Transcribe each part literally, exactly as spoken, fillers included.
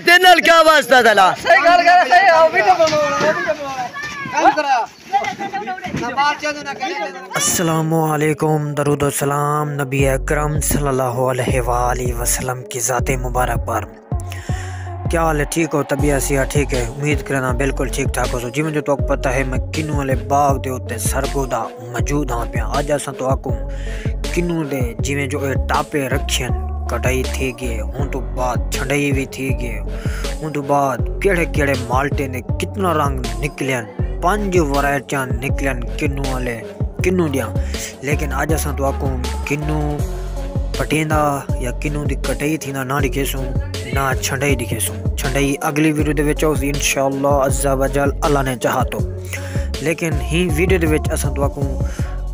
تیرے نال کیا واسطہ تھا؟ صحیح گل کر، صحیح، آؤ، ویڈیو بناؤ، ویڈیو بناؤ۔ کم کرا۔ نہ بات چاہتے نہ کرے۔ السلام علیکم، درود و سلام نبی اکرم صلی اللہ علیہ وآلہ وسلم کی ذات مبارک پر۔ کیا حال ہے؟ ٹھیک ہو؟ طبیعت صحت ٹھیک ہے؟ امید کرنا بالکل ٹھیک ٹھاک ہو سو۔ جی میں جو تو پتہ ہے، میں کنوں والے باغ دے اتے سرگودھا موجود ہاں پیا۔ اڄ اساں تہاکوں کنوں دے جیویں جو اے ٹاپے رکھین، کٹائی تھی ڳئی، ہوں توں بعد چھنڈائی وی تھی ڳئی، ہوں توں بعد کیڑھے کیڑھے مالٹے نے کتنا رنگ نکلین، پنج ورائٹیاں نکلین کنوں والے، کنوں دیاں۔ لیکن اڄ اساں تہاکوں کنوں پٹیندا یا کنوں دی کٹائی تھیندا نہ ݙکھیسوں، نہ چھنڈائی ݙکھیسوں۔ چھنڈائی اڳلی ویڈیو دے وچ ہوسی انشاءاللہ عز و جل، اللہ نے چاہا تو۔ لیکن ہی ویڈیو دے وچ اساں تہاکوں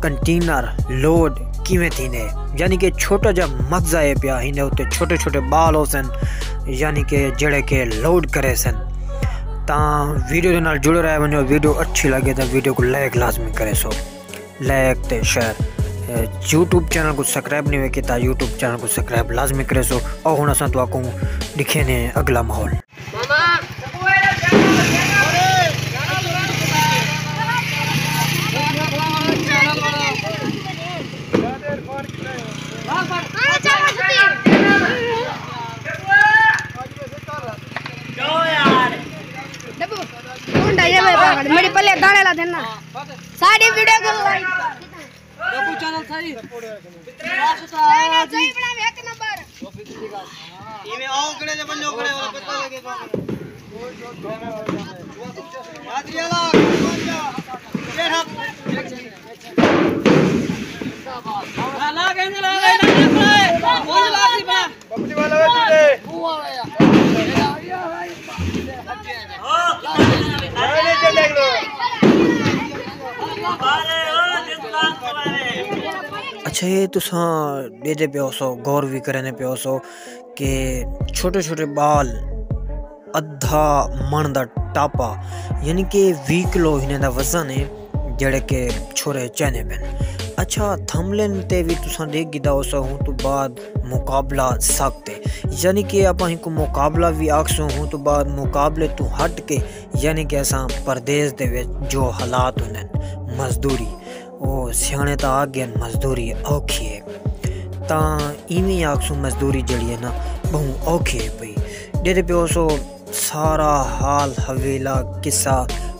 کنٹینر لوڈ کیویں تھیندے، یعنی کہ چھوٹا جا مغزہ ہے پیا، ہیندے اتے چھوٹے چھوٹے بال ہوسن، یعنی کہ جڑے کہ لوڈ کریسن۔ تاں ویڈیو دے نال جڑے رہ ونڄو، ویڈیو اچھی لڳے تاں ویڈیو کوں لائک لازمی کریسو، لائک تے شیئر۔ اے، یوٹیوب چینل کوں سبسکرائب نہیں ہوئے کیتا، یوٹیوب چینل کوں سبسکرائب لازمی کریسو۔ او ہݨ اساں تہاکوں ݙکھیندے ہیں اڳلا ماحول۔ ڈبو، ڈھونڈا یہ میں پکڑ، میری پلے دانے لا دینا۔ ساری ویڈیو کو لائک۔ ڈبو چینل صحیح۔ چینل صحیح بݨاوے، ایک نمبر۔ ایویں آؤ کھڑے جے، بنو کھڑے، اور پتہ لگے تو۔ حاضری والا، یہ رہا۔ لا گئے، لا گئے، لا گئے۔ ببلی والا وے تیرے۔ اچھا، یہ تساں ݙیہدے پئے ہوسو، غور وی کریندے پئے ہوسو کہ چھوٹے چھوٹے ٻال ادھا مݨ دا ٹاپا، یعنی کہ ویہہ کلو ہنیں دا وزن ہے، جیڑھے کہ چھورے چیندے پن۔ اچھا، تھمبنیل تے وی تساں ݙیکھ گھدا ہوسو، ہوں توں بعد مقابلہ سخت ہے، یعنی کہ آپاں ہکوں مقابلہ وی آکھسوں، ہوں توں بعد مقابلے توں ہٹ کے، یعنی کہ اساں پردیس دے وچ جو حالات ہوندن، مزدوری، او سیاݨے تاں آکھ ڳئن، مزدوری اوکھی ہے۔ تاں ایویں آکھسوں، مزدوری جیڑھی ہے نا، ٻہوں اوکھی ہے پئی۔ ݙیہدے پئے ہوسو، سارا حال حویلا قصہ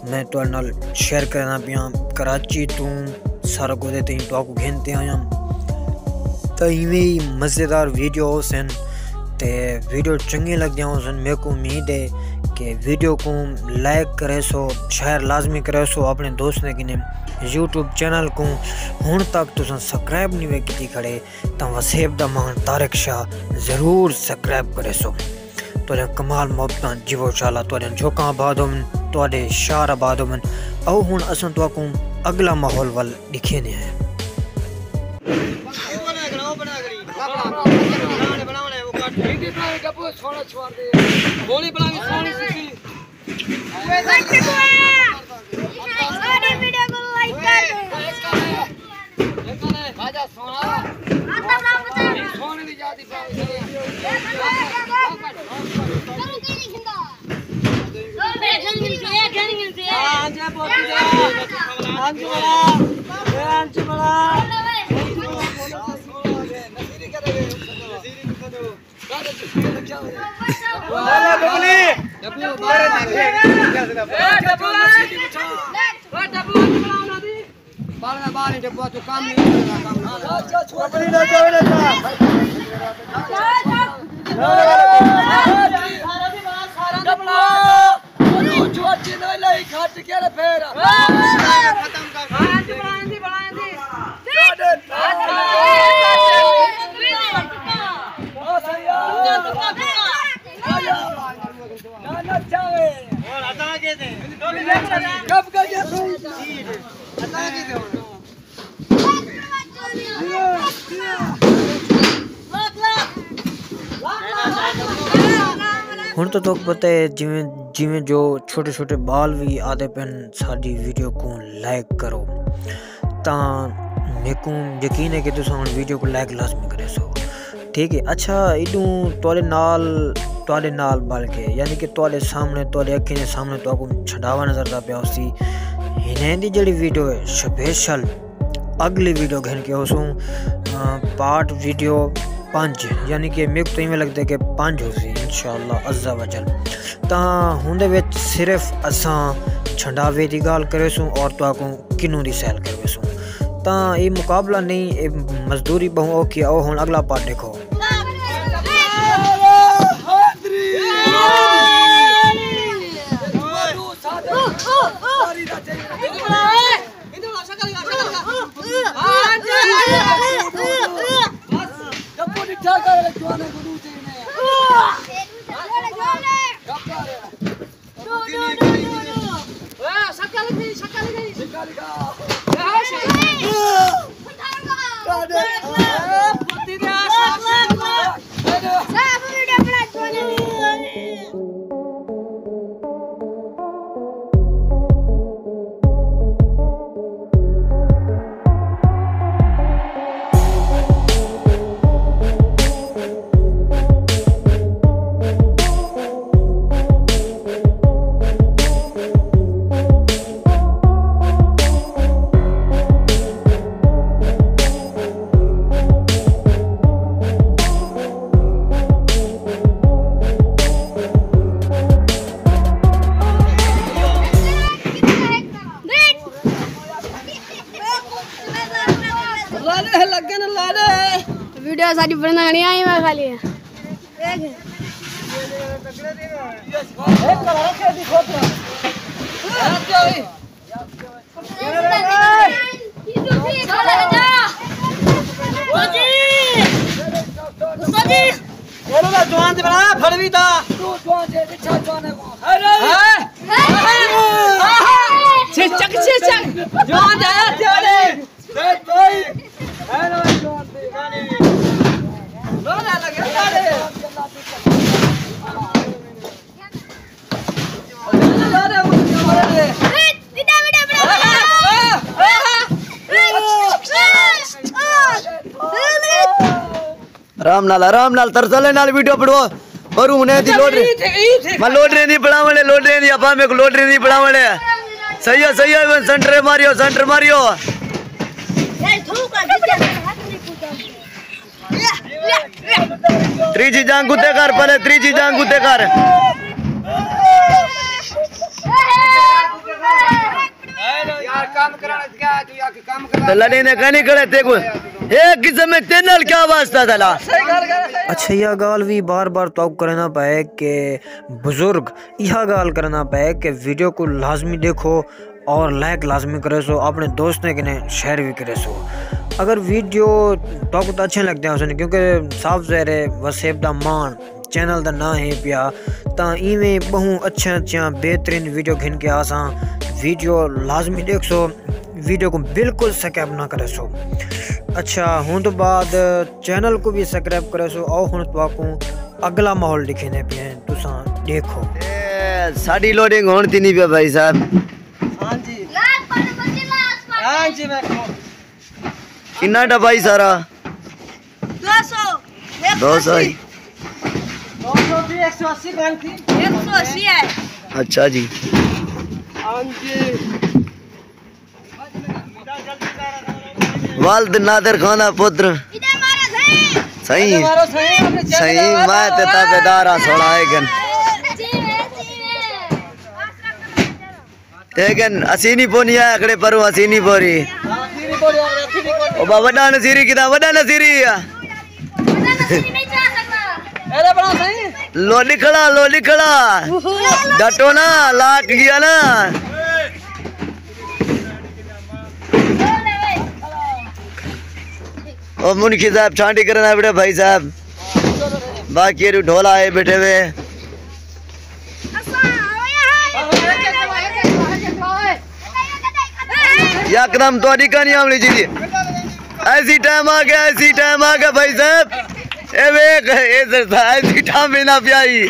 میں تہاݙے نال شیئر کریندا پیاں۔ کراچی توں سرگودھے تئیں تہاکوں گھن تے آیاں۔ تاں ایویں ہی مزیدار ویڈیو ہوسن، تے ویڈیو چنڳیاں لڳدیاں ہوسن، میکوں امید ہے کہ ویڈیو کوں لائک کریسو، شیئر لازمی کریسو اپݨے دوستیں کنے۔ یوٹیوب چینل کوں ہݨ تک تساں سبسکرائب نہیں وے کیتی کھڑے، تاں وسیب دا ماݨ طارق شاہ ضرور سبسکرائب کریسو۔ تہاݙیاں کمال محبتاں جیوو شالا، تہاݙیاں جھوکاں آباد ہوون، تہاݙے شہر آباد ہوون۔ آؤ ہݨ اساں تہاکوں اڳلا ماحول ول ݙکھیندے ہیں۔ گولی بݨاوی سوہݨی سی۔ ساری ویڈیو کوں لائک کر ݙیو۔ واجہ سوہݨا۔ سوہݨی دی یاد دی پاوی۔ ہاں جی، پہنچ گیا۔ ہاں جی بڑا، اے ہاں جی بڑا۔ ہݨ تاں تہاکوں پتہ ہے، جیویں، جیویں جو چھوٹے چھوٹے ٻال وی آہدے پن ساݙی ویڈیو کوں لائک کرو، تاں میکوں یقین ہے کہ تساں ہݨ ویڈیو کوں لائک لازمی کریسو۔ ٹھیک ہے، اچھا، ایݙوں تہاݙے نال تہاݙے نال ٻل کے، یعنی کہ تہاݙے سامݨے، تہاݙے اکھیں دے سامݨے تہاکوں چھنڈاوا نظردا پیا ہوسی۔ ہݨیں دی جیڑھی ویڈیو ہے سپیشل، اڳلی ویڈیو گھن کے ہوسوں، آ، پارٹ ویڈیو پنج، یعنی کہ میکوں تاں ایویں لڳدے کہ پنج ہوسی انشاءاللہ عز و جل۔ تاں ہوندے وچ صرف اساں چھنڈاوے دی ڳالھ کریسوں اور تہاکوں کنوں دی سیل کرویسوں۔ تاں اے مقابلہ نہیں، اے مزدوری ٻہوں اوکھی ہے۔ او ہݨ اڳلا پارٹ ݙیکھو۔ ویڈیو ساری بنانی آئی میں خالی۔ آرام نال، آرام نال، ترسلے نال ویڈیو بݨاؤ۔ پر ہݨیں دی لوڈ رہی۔ میں لوڈ رہی نہیں بݨاوݨے، لوڈ رہی نہیں، ابا میکوں لوڈ رہی نہیں بݨاوݨے۔ صحیح ہے، صحیح ہے، سینٹر ماریو، سینٹر ماریو۔ تریجھی جنگ اتے کر، پہلے تریجھی جنگ اتے کر۔ یار، کم کرݨ کیا ہے؟ توں آکھ کم کرݨ۔ تے لڑے نے کہیں کھڑے تے کو۔ ایک قسم میں تین نال کیا واسطہ تھا لا؟ اچھا، یہ گال بھی بار بار تو کرنا پائے کہ بزرگ یہ گال کرنا پائے کہ ویڈیو کو لازمی دیکھو اور لائک لازمی کریسو، اپݨے دوستیں کنے شیئر بھی کریسو۔ اگر ویڈیو تہاکوں تاں اچھے لڳدے ہوسن، کیونکہ صاف ظاہر ہے وسیب دا ماݨ چینل دا ناں ہے پیا، تاں ایویں ٻہوں اچھیاں اچھیاں بہترین ویڈیو گھن کے آساں۔ ویڈیو لازمی ݙیکھسو، ویڈیو کوں بالکل سکپ نہ کریسو۔ اچھا، ہݨ توں بعد چینل کوں بھی سبسکرائب کریسو۔ آؤ ہݨ تہاکوں اڳلا ماحول ݙکھیندے پئے ہیں، تساں ݙیکھو۔ اے ساݙی لوڈنگ ہݨ تھیندی پئی بھائی صاحب۔ ہاں جی۔ ہاں جی، میں کہوں۔ کتنا ڈبہ ہی سارا؟ دو سو۔ دو سو ہی۔ دو سو بھی ایک سو اسی بنتی۔ ایک سو اسی ہے۔ اچھا جی۔ ہاں جی۔ والد نادر خان دا پتر۔ ادھر مارو صحیح۔ صحیح۔ ادھر مارو صحیح، اپنے چہرے صحیح، پہ میں تے تابعدار ہاں، سوڑا ہے گن۔ جی ہے، جی ہے۔ لیکن اسی نہیں پونی آیا کھڑے پروں، اسی نہیں پوری۔ او با وڈا نصیری کدا، وڈا نصیری آ۔ لو لکھڑا، لو لکھڑا۔ ڈٹو نا، لاک گیا نا۔ او منشی صاحب چھانٹی کرنا بیٹھے بھائی صاحب۔ باقی ایڈو ڈھولا آئے بیٹھے ہوئے۔ یکدم تہاݙی کہانی آوݨی چاہیدی۔ ایسی ٹائم آ گیا، ایسی ٹائم آ گیا بھائی صاحب۔ اے ویکھ، اے ذرا ایسی ٹائم ہی نہ پیائی۔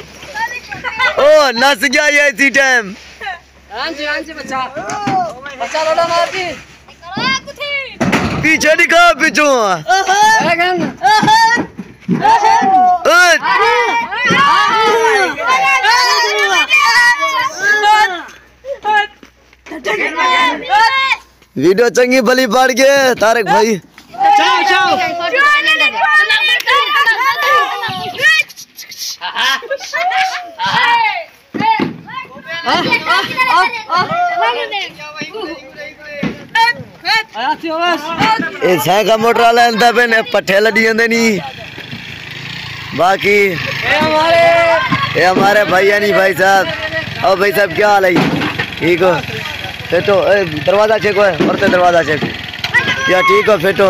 او نس گیا یہ ایسی ٹائم۔ ہاں جی، ہاں جی، بچا۔ بچا لوڈا مار دی۔ پیچھے دکھا، پچھوں۔ اوئے! ویڈیو چنگی بھلی بݨ ڳئی طارق بھائی۔ اے سائیکل موٹر والا آندا پئے نے، پٹھے لݙی آندے نی۔ باقی اے ہمارے بھائی ہیں نی بھائی صاحب۔ او بھائی صاحب، کیا حال ہے؟ ٹھیک ہو؟ پھر تو، اے، دروازہ چیک ہوئے، اور تے دروازہ چیک۔ یا ٹھیک ہو، پھر تو۔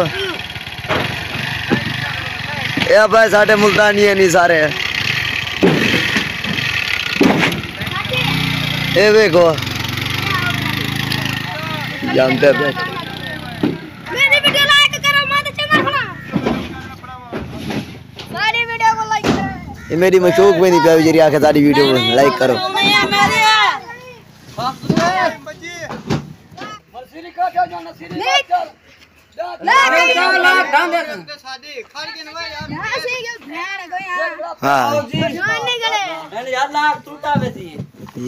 اے بھائی ساڈے ملتانی ہیں نی سارے۔ اے ویکھو۔ جانتے پئے۔ میری ویڈیو لائک کرو، مت چینل بنا۔ ساری ویڈیو کو لائک کرو۔ اے میری مشوق پہ نہیں پیا، جی آکھے ساری ویڈیو کو لائک کرو۔ ہاں۔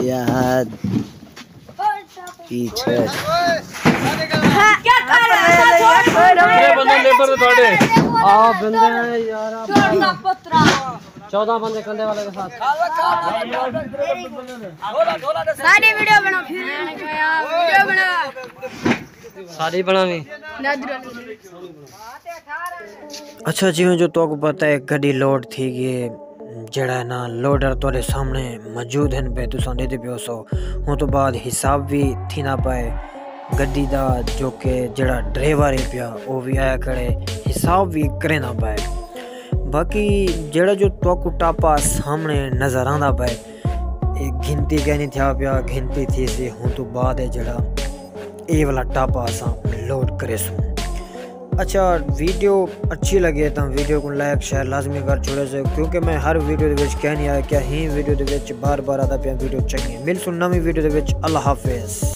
یار۔ پیچھے۔ کتنے بندے لیبر تھوڑے؟ آ بندے ہیں یار۔ چودہ بندے کندھے والے کے ساتھ۔ ساری ویڈیو بنا، ویڈیو بنا۔ ساری بناویں۔ اچھا، جیویں جو تہاکوں پتہ ہے، گڈی لوڈ تھی ڳئی ہے، جیڑھا ہے نا، لوڈر تہاݙے سامݨے موجود ہن پئے، تساں ݙیہدے پئے ہوسو۔ ہوں توں بعد حساب وی تھیندا پئے گڈی دا، جو کہ جیڑھا ڈرائیور ہے پیا، او وی آیا کھڑے، حساب وی کریندا پئے۔ باقی جیڑھا جو تہاکوں ٹاپا سامݨے نظر آندا پئے، اے گھنتی کائنی تھیا پیا، گھنتی تھیسی ہوں توں بعد ہے جیڑھا اے والا ٹاپا اساں لوڈ کریسوں۔ اچھا، ویڈیو اچھی لگے تاں ویڈیو کوں لائک شیئر لازمی کر چھوڑے سے، کیونکہ میں ہر ویڈیو دے وچ کہنی آیا کہ ہی ویڈیو دے وچ بار بار آتا پیا ویڈیو چنگی۔ ملسوں نویں ویڈیو دے وچ، اللہ حافظ۔